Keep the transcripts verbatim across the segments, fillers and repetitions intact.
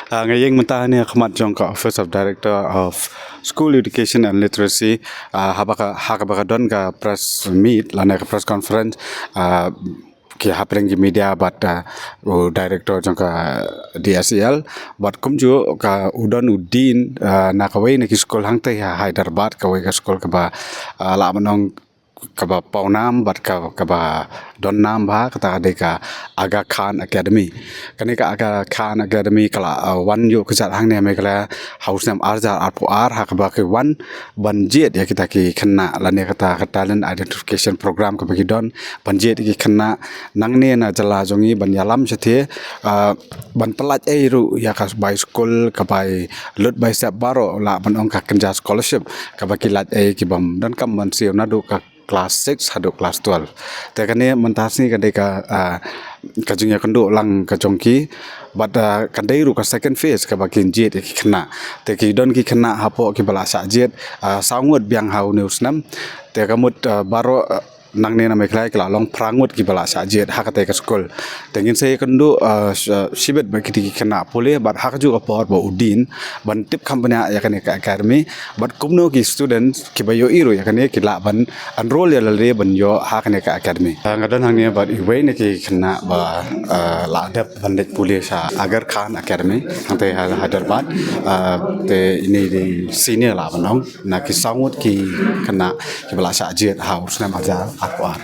Ah, nga ïeng mynta hangne ha khmat jong ka Office of Director of School Education and Literacy, ah, haba ka, ha kaba ka don ka press meet lane ka press conference, ah, ki hapdeng ki media bad, ah, u director jong ka D S E L, bad kumjuh ka u don u dean, ah, na kawei na ki skul hangtei ha Hyderabad, kawei ka skul kaba, ah, lah ban ong kaba pawnam bad ka, kaba don nam bha, kata ka dei ka Aga Khan Academy. Kane ka Aga Khan Academy ka la, uh, wan ïuh kjat hangne ha Meghalaya ha u snem ar hajar arphew ar, ha kaba ki wan ban jied ïa kita ki khynnah lane kata ka talent identification program kaba ki don, ban jied ïa ki khynnah nangne na jylla jong ngi ban ïalam shathie, uh, ban pyllait ei ruh ïa ka bai skul, ka bai lut bai sep baroh, lah ban ong ka kynja scholarship kaba ki lait ei, ki bym donkam ban siew naduh ka class six haduh class twelve. Te kane mynta sngi ka dei ka, ah, ka jingïakynduh lang ka jong ki. Bad, ah, ka dei ruh ka second phase kaba kin jied ïa ki khynnah. Te ki don ki khynnah hapoh kiba la shah jied, ah, saw ngut biang ha une u snem. Te ka mut, ah, baroh, ah, nangne na Meghalaya ki la long phra ngut kiba la shah jied ha katei ka skul. Te ngin sa ïakynduh, ah, sh-, shibit bad kiti ki khynnah pule bad ha kajuh ka por bad u dean ban tip kham bniah ïa kane ka academy bad kumno ki students kiba ïohi ruh ïa kane ki lah ban enroll ïa lade ban ïoh ha kane ka academy. Ah, nga don hangne bad iwei na ki khynnah ba, ah, la dep ban leit pule sha Aga Khan Academy hangtei ha Hyderabad. Ah, te ine i dei senior lah ban ong na ki saw ngut ki khynnah kiba la shah jied ha u snem ar hajar arphew ar.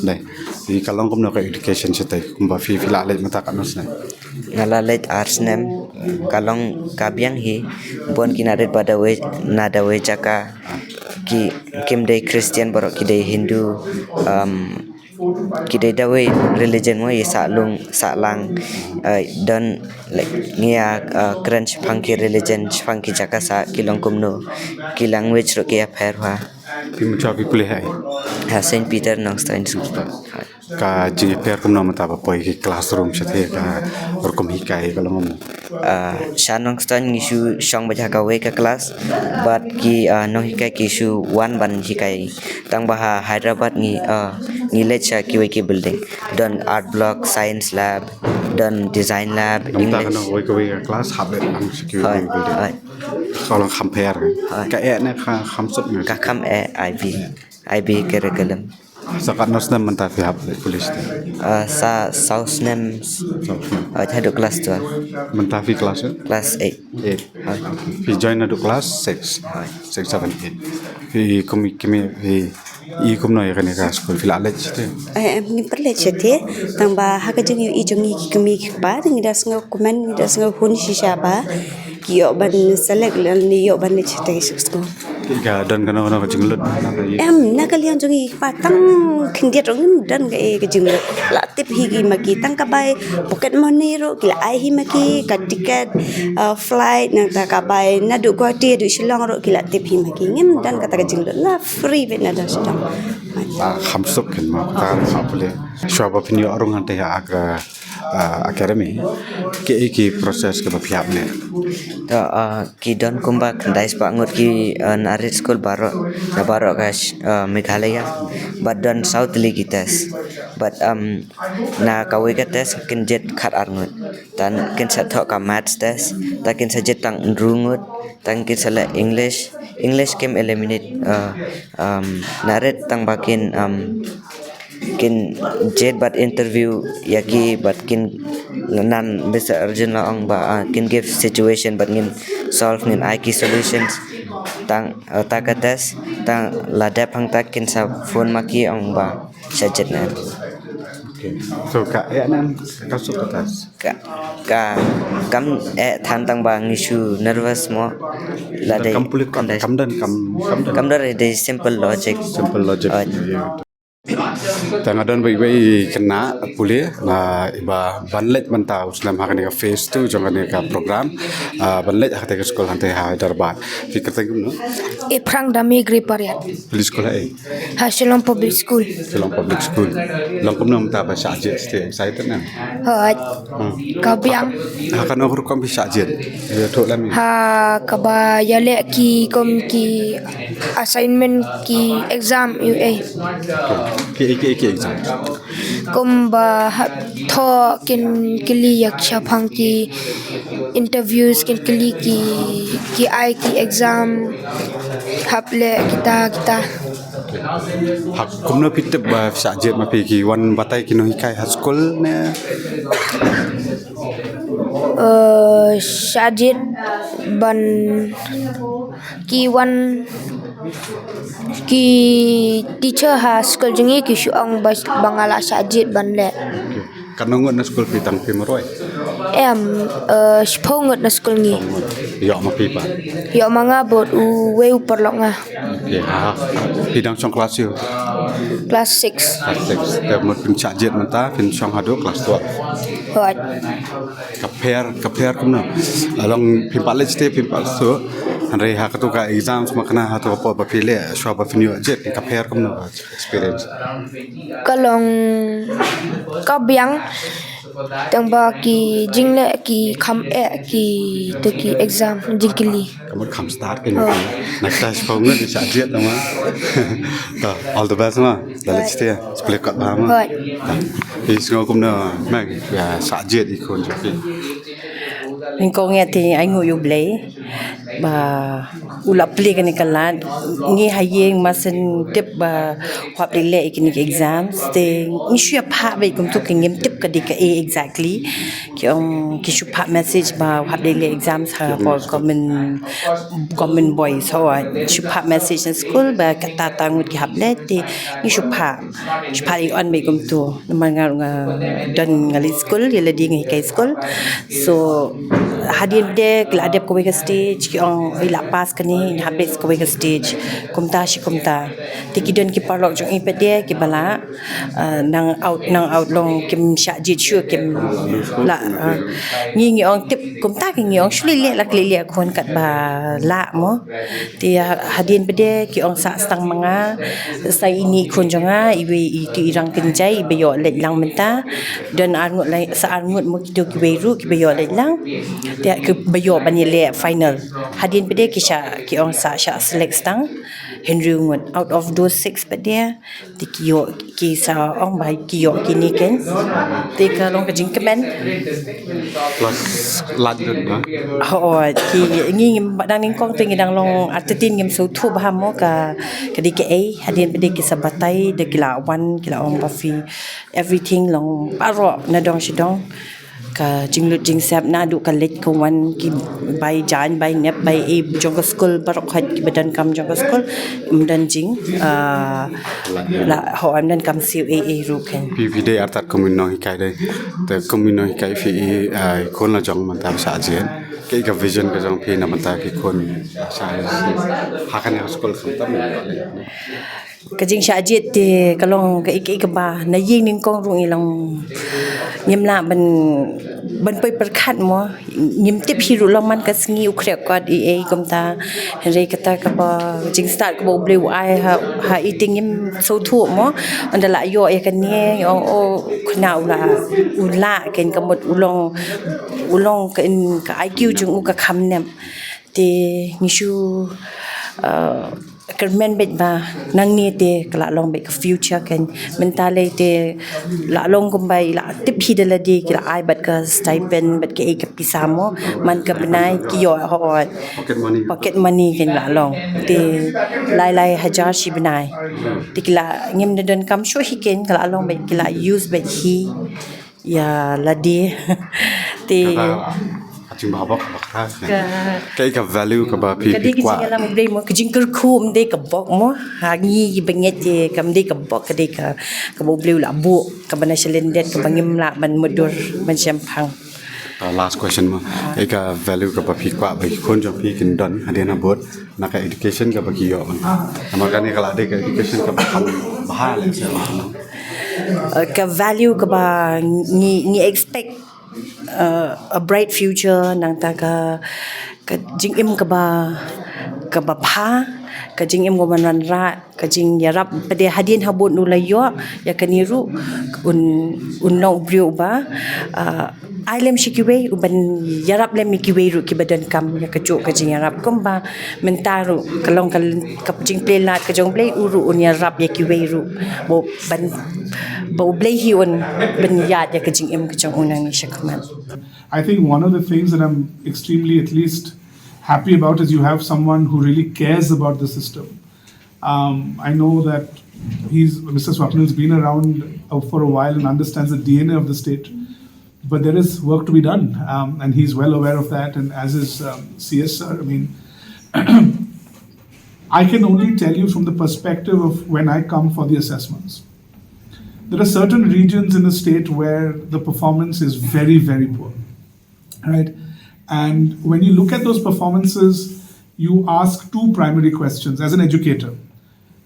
Dei, phi ka long kumno ka education shatei, kumba phi, phi la leit mynta katno snem? Nga la leit ar snem, ka long ka biang hi, bun ki narit ba dawei, na dawei jaka, ki, kim dei Christian baroh, ki dei Hindu, um, ki dei dawei religion mo, ïa sah lung, sah lang, uh, don, like, ngi ïa, uh, kren shaphang ki religion, shaphang ki jaka sah, ki long kumno, ki language ruh ki ïapher ha. Phi mynta phi pule ha ei? Ha Saint Peter Nongstoiñ School. Ka jingïapher kumno mynta ba poi ki classroom shatei, ka rukom hikai ka long kumno? Ah, sha Nongstoiñ ngi shu shong beit ha kawei ka class, bad ki, ah, nonghikai ki shu wan ban hikai. Tang ba ha Hyderabad ngi, ah, ngi leit sha kiwei ki building. Don art block, science lab, don design lab, English. Kawei kawei ka class hap leit lang sha kiwei kawei building. Ka long kham pher. Ka eh ne ka kham suk ne? Ka kham eh, I B. I B curriculum. Sa katno snem mynta phi hap leit pule shatei? Ah, sa saw snem. Saw snem. Ah, haduh class twelve. Mynta phi class, eh? Class eight. Eight. Phi join haduh class six. Six, seven, eight. Phi kum, kum, phi i kumno ïa kane ka skul, phi la leit shatei? Eh, em, ngim pat leit shatei, tang ba ha ka jingïohi jong ngi ki kmie ki kpa, ngi da sngew kmen, ngi da sngew hun shisha ba ki ïoh ban select lane ïoh ban leit shatei skul. Ka don kano kano ka jinglut? Em, na ka liang jong ngi ki kpa tang khyndiat ruh ngim don kaei ka jinglut. La tip hi ki ma ki, tang ka bai pocket money ruh ki la ai hi ma ki, ka ticket, uh, flight, nangta ka bai naduh Guwahati haduh Shillong ruh ki la tip hi ma ki. Ngim don kata ka jinglut, la free beit na dang sha dang. Ba kham suk kin ma kata ka ma pule. Shuwa ba phin ïoh rung hangtei ha ka, uh, academy, kiei ki process kiba phi hap ne? To, uh, ki don kumba khyndai spah ngut ki, uh, narit skul baroh, na baroh ka, uh, Meghalaya. Bad don saw tylli ki test. Bad, um, na kawei ka test kin jied khat ar ngut. Tang kin sa thoh ka maths test, tang kin sa jied tang hynriew ngut, tang kin sa leh English, English kim eliminate, uh, um, narit tang ba kin, um, kin jied bad interview ïa ki bad kin, nan Mister Arjun la ong ba, uh, kin give situation bad ngin solve, ngin ai ki solutions. Tang, uh, ta ka test, tang la dep hangta kin sa phone ma ki ong ba sha jied ne. Okay. So ka eh ne ka suk ka test? Ka, ka, kam eh than tang ba ngi shu nervous mo. La dei kam pule kam, kam don kam, kam don. Kam don dei simple logic. Simple logic. Tang nga don ba iwei i khynnah pule ba, ba ban leit mynta u snem ha kane ka phase two jong kane ka program. Ah, ban leit ha kata ka skul hangtei ha Hyderabad. Phi kyrteng kumno? Iphrang Dame Grey Pariat. Pule skul ha ei? Ha Shillong Public School. Shillong Public School. Long kumno mynta ba shah jied, excited ne? Hooid. Hmm. Ka biang. Ha kano ka rukom phi shah jied? Ïathuh lem. Ha kaba ïaleh ki kum ki assignment, ki exam, U A. Kiei kiei Ki exam. Kumba hap thoh kin kylli ïa ki shaphang ki interviews, kin kylli ki, ki ai ki exam, hap leh kita kita. Hap kumno phi tip ba shah jied ma phi, ki wan batai ki nonghikai ha skul ne? Eh, shah jied ban ki wan ki teacher ha skul jong ngi ki shu ong ba, ba nga la shah jied ban leh. Katno ngut na skul phi tang phi marwei? Em, eh, shiphew ngut na skul ngi. Ïoh ma phi pat? Ïoh ma nga bad uwei u paralok nga. Okay, ha. Phi dang shong klas shu? Klas six. Klas six. Te mut phin shah jied mynta phin shong haduh klas twelve. Hooid. Ka pher, ka pher kumno? Along phin pat leh shisha, phin pat shu. Hynrei ha katu ka exams ma kane, ha katu ka por ba phi leh shuwa ba phin ïoh jied, ka pher kumno ka experience? Ka long ka biang, tang ba ki jingleh ki kham eh, ki tu ki exam jingkylli. Ka mut kham start ki. Oh. Next time shiphew ngut shah jied ma. To, all the best ma. Laleit shisha, spleh kot bha ma. Hooid. Phi sngew kumno, Meng, ïa shah jied i khun jong phi? Nyngkong ïa te ai nguh ïa U Blei ba u la plie kane ka lad. Ngi ha ïing ma shen tip ba u hap leh leh ïa kine ki exams, te ngi shu ïa phah beit kumtu, ki ngim tip ka dei kaei exactly. Ki ong ki shu phah message ba u hap leh leh exams ha por government, government boys, ho, shu phah message na skul ba kata ta ngut ki hap leh, te ngi shu phah, shu phah ïa on beit kumtu. Namar nga ruh nga don, nga leit skul, ïa lade nga hikai skul. So hadien pat de ki la dep kawei ka stage, ki ong i la pass kane, ngi hap leit kawei ka stage. Kumta shi kumta. Te ki don ki paralok jong i pat de kiba lah, ah, nang out, nang out long, kim shah jied shuh, kim lah, ah, ngi, ngi ong tip kumta, ki ngi ong shu leh leh la ki leh leh khun katba lah mo. Te ha-, hadien pat de ki ong sah stang ma nga, sa ine i khun jong nga, iwei i tu i Rangkynjai, iba ïoh leit lang mynta. Don ar ngut lai, sa ar ngut mo kito kiwei ruh kiba ïoh leit lang. Te kiba ïoh ban ïaleh final. Hadien pat de ki shah, ki ong sa shah select stang hynriew ngut out of those six pat de. Te ki ïoh, ki sa ong ba ki ïoh kine ken. Te ka long ka jingkmen. Plus lad lut, ha? Ho, ki ngi, ngi dang nyngkong te ngi dang long artatien, ngim sngewthuh bha mo ka, ka dei kaei. Hadien pat de ki sa batai, da ki la wan, ki la ong ba phi everything long baroh na dong sha dong. Ka jinglut jingsep naduh ka leit ka wan, ki bai jaiñ bai nep bai ei jong ka skul, baroh khoit kiba donkam jong ka skul. Ym don jing, ah, la, ho, ym donkam siew ei ei ruh ken. Phi, phi dei artat kum i nonghikai de. Te kum i nonghikai phi i, ah, i khun la jong mynta ba shah jied, kaei ka vision ka jong phi na bynta ki khun ba shah jied ha kane ka skul khamtam? Ka jingshah jied te ka long kaei kaei kaba na ïing nyngkong ruh ngi long ngim lah ban, ban poi pyrkhat mo. Ngim tip hi ruh long man ka sngi u khreh kot ei ei kumta. Hynrei kata kaba jingstad kaba U Blei u ai ha, ha i te ngim sngewthuh mo. Ynda lah ïoh ïa kane, ong, oh, kane u lah, u lah ken, ka mut u long, u long ka, ka I Q jong u ka kham nep. Te ngi shu, uh, kyrmen beit ba nangne te ka la long beit ka future ken. Mynta lei te la long kumba i la tip hi da lade, ki la ai bad ka stipend bad kaei ka pisa mo man ka bnai, ki ïoh, ho, pocket money, pocket money ken la long. Te lai lai hajar shi bnai. Te ki la, ngim da donkam shuh hi ken, ka la long beit, ki la use beit hi ïa lade. Te kata ka jingbha bok bakra. Ka, kaei ka value kaba phi, ka dei phi ka kwah? Jingïalam U Blei mo, ka jingkyrkhu ym dei ka bok mo. Ha ngi ba ngeit te kam dei ka bok, ka dei ka, kaba U Blei u la buh, kaba na shalyndet, kaba ngim lah ban mutdur ban shemphang. Uh, last question mo. Kaei ka value kaba phi kwah ba ki khun jong phi kin don hadien habud na ka education kaba ki ïoh? Namar kane ka la dei ka education kaba kham bha lehse. Uh, ka value kaba ngi, ngi expect, uh, a bright future, nangta ka, ka jingim kaba, kaba pha, ka jingim kaba wanrah, ka jingïarap pat hadien habud u la ïoh ïa kane ruh, un, un long u briew uba, ah, ai lem sha kiwei, uban ïarap lem ïa kiwei ruh kiba donkam ïa kajuh ka jingïarap. Kumba mynta ruh ka long ka, ka jingplie lad ka jong U Blei, u ruh un ïarap ïa kiwei ruh, ba ban, ba U Blei hi un pynïaid ïa ka jingim ka jong u nangne shakhmat. I think one of the things that I'm extremely, at least, happy about is you have someone who really cares about the system. Um, I know that he's Mister Swapnil's been around, uh, for a while and understands the D N A of the state, but there is work to be done, um, and he's well aware of that. And as is, um, C S sir, I mean, I can only tell you from the perspective of when I come for the assessments. There are certain regions in the state where the performance is very, very poor, right? And when you look at those performances, you ask two primary questions as an educator.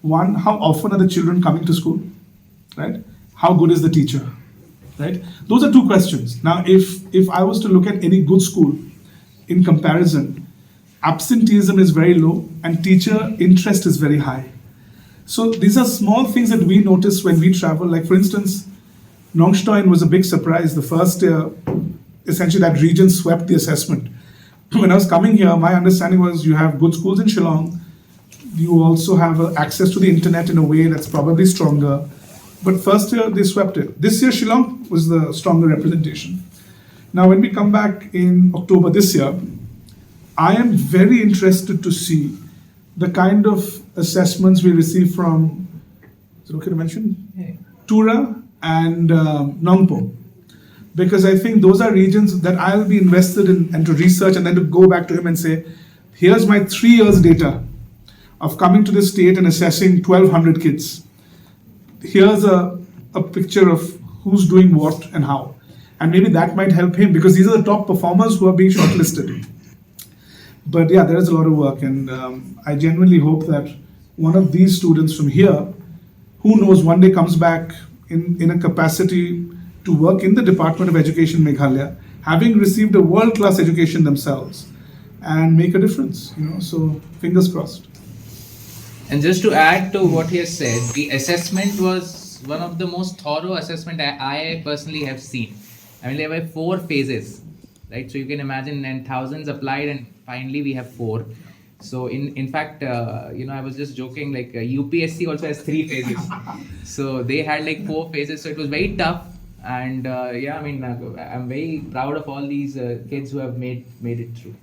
One, how often are the children coming to school, right? How good is the teacher, right? Those are two questions. Now, if, if I was to look at any good school in comparison, absenteeism is very low and teacher interest is very high. So these are small things that we notice when we travel. Like, for instance, Nongstoin was a big surprise. The first year, essentially, that region swept the assessment. When I was coming here, my understanding was you have good schools in Shillong, you also have, uh, access to the internet in a way that's probably stronger. But first year, they swept it. This year, Shillong was the stronger representation. Now, when we come back in October this year, I am very interested to see the kind of assessments we receive from, is it okay to mention? Tura and, um, Nongpoh. Because I think those are regions that I'll be invested in, and to research and then to go back to him and say, here's my three years data of coming to the state and assessing twelve hundred kids. Here's a, a picture of who's doing what and how. And maybe that might help him, because these are the top performers who are being shortlisted. But yeah, there is a lot of work, and, um, I genuinely hope that one of these students from here, who knows, one day comes back in, in a capacity to work in the Department of Education Meghalaya, having received a world-class education themselves, and make a difference. You know, so fingers crossed. And just to add to what he has said, the assessment was one of the most thorough assessment I, I personally have seen. I mean, there were four phases, right? So you can imagine, and thousands applied, and finally we have four. So in in fact, uh, you know, I was just joking. Like, uh, U P S C also has three phases, so they had, like, four phases. So it was very tough, and, uh, yeah, I mean, uh, I'm very proud of all these, uh, kids who have made made it through.